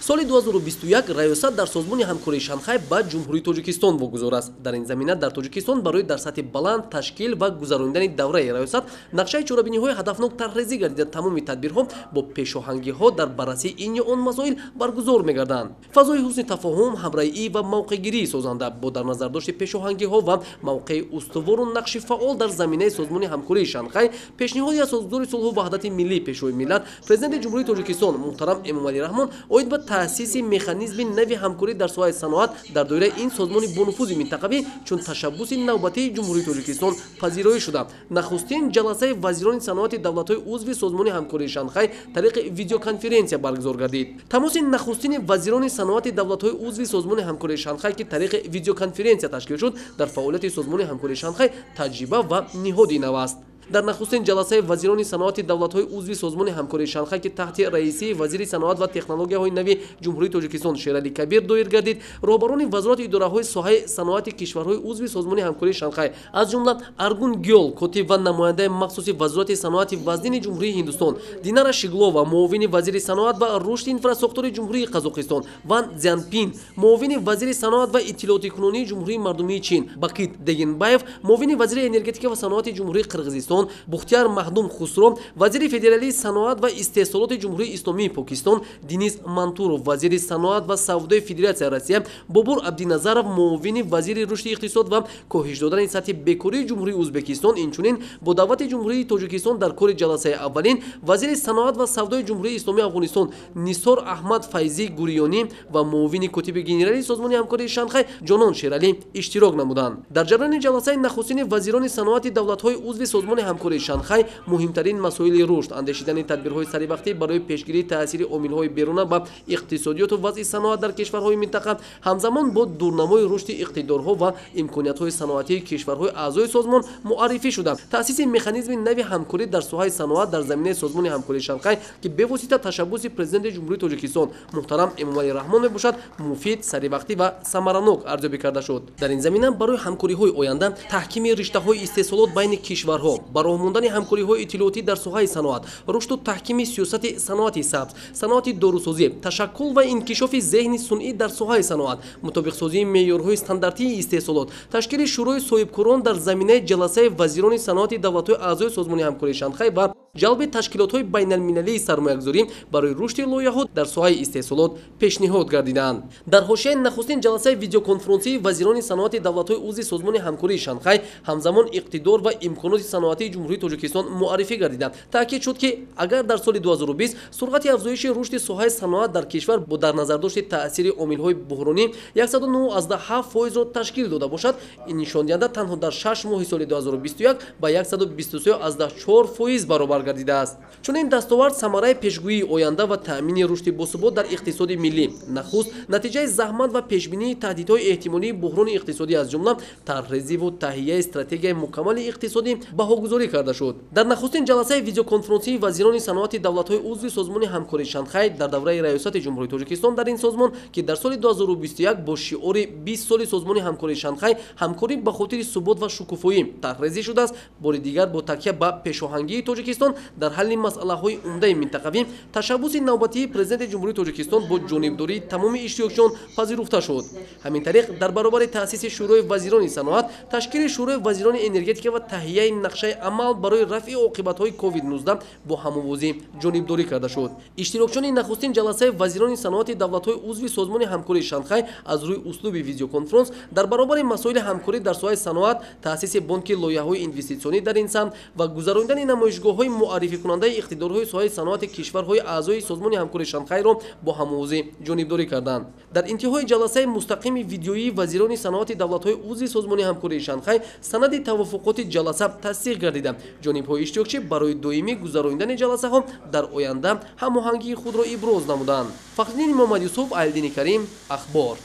Соли 2021 раёсат дар Созмони ҳамкории Шанхай ба Ҷумҳурии Тоҷикистон вогузор аст. Дар ин замина дар Тоҷикистон барои дар сатҳи баланд ташкил ва гузаронидани давраи раёсат нақшаи чорабиниҳои ҳадафнок тарҳрезӣ гардида, тамоми тадбирҳо бо пешоҳангиҳо дар баррасии ин ё он масоил баргузор мегарданд. Фазои ҳусни тафоҳум, ҳамраҳӣ ва мавқеъгирии созанда бо дар назардошти пешоҳангиҳо ва мавқеи устувору нақши фаъол дар заминаи Созмони ҳамкории Шанхай пешниҳоди асосгузори сулҳу ваҳдати миллӣ, Пешвои миллат, Президенти Ҷумҳурии Тоҷикистон муҳтарам Эмомалӣ Раҳмон оид ба таъсиси механизми нави ҳамкорӣ дар соҳаи саноат дар доираи ин созмони бонуфузи минтақавӣ чун ташаббуси навбатии Ҷумҳурии Тоҷикистон пазироӣ шуда, нахустин ҷаласаи вазирони саноати давлатҳои узви Созмони ҳамкории Шанхай тариқи видеоконференсия баргузор гардид. Тамоси нахустини вазирони саноати давлатҳои узви Созмони ҳамкории Шанхай, ки тариқи видеоконференсия ташкил шуд, дар фаъолияти Созмони ҳамкории Шанхай таҷриба ва ниҳоди нав аст. Дар нахустин ҷаласаи вазирони саноати давлатҳои узви Созмони ҳамкории Шанхай, ки таҳти раисии вазири саноат ва технологияҳои нави Ҷумҳурии Тоҷикистон Шералӣ Кабир доир гардид, роҳбарони вазорату идораҳои соҳаи саноати кишварҳои узви Созмони ҳамкории Шанхай, аз ҷумла Аргун Гёл, котиб ва намояндаи махсуси Вазорати саноати вазнини Ҷумҳурии Ҳиндустон, Динара Шиглова, муовини вазири саноат ва рушди инфрасохтори Ҷумҳурии Қазоқистон, Ван Цзянпин, муовини вазири саноат ва иттилоотикунонии Ҷумҳурии Мардумии Чин, Бақит Дегенбаев, муовини вазири энергетика ва саноати Ҷумҳурии Қирғизистон, Бухтияр Махдум Хусро, вазири федералии саноат ва истеҳсолоти Ҷумҳурии Исломии Покистон, Денис Мантуров, вазири саноат ва савдои Федератсияи Россия, Бобур Абдиназаров, муовини вазири рушди иқтисод ва коҳиш додани сатҳи бекории Ҷумҳурии Ӯзбекистон, инчунин бо даъвати Ҷумҳурии Тоҷикистон дар кори ҷаласаи аввалин вазири саноат ва савдои Ҷумҳурии Исломии Афғонистон Нисор Аҳмад Файзӣ Гурёнӣ ва муовини котиби генералии Созмони ҳамкории Шанхай Ҷонон Шералӣ иштирок намуданд. Дар ҷараёни ҷаласаи нахустини вазирони саноати давлатҳои узви Созмони ҳамкории Шанхай муҳимтарин масоили рушд, андешидани тадбирҳои саривақтӣ барои пешгирии таъсири омилҳои беруна ба иқтисодиёту вазъи саноат дар кишварҳои минтақа, ҳамзамон бо дурнамои рушди иқтидорҳо ва имкониятҳои саноатии кишварҳои аъзои созмон муаррифӣ шуда, таъсиси механизми нави ҳамкорӣ дар соҳаи саноат дар заминаи Созмони ҳамкории Шанхай, ки бевосита ташаббуси Президенти Ҷумҳурии Тоҷикистон муҳтарам Эмомалӣ Раҳмон мебошад, муфид, саривақтӣ ва самаранок арзёбӣ карда шуд. Дар ин замина барои ҳамкориҳои оянда таҳкими риштаҳои истеҳсолот байни кишварҳо, ба роҳ мондани ҳамкориҳои иттилоотӣ дар соҳаи саноат, рушду таҳкими сиёсати саноати сабз, саноати дорусозӣ, ташаккул ва инкишофи зеҳни сунъӣ дар соҳаи саноат, мутобиқсозии меъёрҳои стандартии истеҳсолот, ташкили шӯрои соҳибкорон дар заминаи ҷаласаи вазирони саноати давлатҳои аъзои Созмони ҳамкории Шанхай ва ҷалби ташкилотҳои байналмилалии сармоягузорӣ барои рушди лоиҳаҳо дар соҳаи истеҳсолот пешниҳод гардиданд. Дар ҳошияи нахустин ҷаласаи видеоконференсии вазирони саноати давлатҳои узви Созмони ҳамкории Шанхай ҳамзамон иқтидор ва имконоти саноатии Ҷумҳурии Тоҷикистон муаррифӣ гардида, таъкид шуд, ки агар дар соли 2020 суръати афзоиши рушди соҳаи саноат дар кишвар бо дар назардошти таъсири омилҳои буҳронӣ 109,7%-ро ташкил дода бошад, ин нишондиҳанда танҳо дар 6 моҳи соли 2021 ба 123,4% баробар гардидааст. Чунин дастовард самараи пешгӯии оянда ва таъмини рушди босубот дар иқтисоди миллӣ, нахуст натиҷаи заҳмат ва пешбинии таҳдидҳои эҳтимолии буҳрони иқтисодӣ, аз ҷумла тарҳрезиву таҳияи стратегияи мукаммали иқтисодӣ баҳогузорӣ карда шуд. Дар нахустин ҷаласаи видеоконференсии вазирони саноати давлатҳои узви Созмони ҳамкории Шанхай дар давраи раёсати Ҷумҳурии Тоҷикистон дар ин созмон, ки дар соли 2021 бо шиори 20 соли Созмони ҳамкории Шанхай ҳамкорӣ ба хотири субот ва шукуфоӣ тарҳрезӣ шудааст, бори дигар бо такя ба пешоҳангии Тоҷикистон дар ҳалли масъалаҳои умдаи минтақавӣ ташаббуси навбатии Президенти Ҷумҳурии Тоҷикистон бо ҷонибдории тамоми иштирокчиён пазируфта шуд. Ҳамин тариқ, дар баробари таъсиси Шӯрои вазирони саноат, ташкили Шӯрои вазирони энергетика ва таҳияи нақшаи амал барои рафъи оқибатҳои COVID-19 бо ҳамовозӣ ҷонибдорӣ карда шуд. Иштирокчиёни нахустин ҷаласаи вазирони саноати давлатҳои узви Созмони ҳамкории Шанхай аз рӯи услуби видеоконференс дар баробари масоили ҳамкорӣ дар соҳаи саноат, таъсиси бонки лоиҳаҳои инвеститсионӣ дар ин самт ва гузаронидани намоишгоҳҳои муаррификунандаи иқтидорҳои соҳаи саноати кишварҳои аъзои Созмони ҳамкории Шанхайро бо ҳамовозӣ ҷонибдорӣ карданд. Дар интиҳои ҷаласаи мустақими видеоии вазирони саноати давлатҳои узви Созмони ҳамкории Шанхай санади тавофуқоти ҷаласа тасдиқ гардида, ҷонибҳои иштирокчӣ барои доимӣ гузаронидани ҷаласаҳо дар оянда ҳамоҳангии худро иброз намуданд. Фахриддини Муҳаммадюсуф, Айлдини Карим, Ахбор.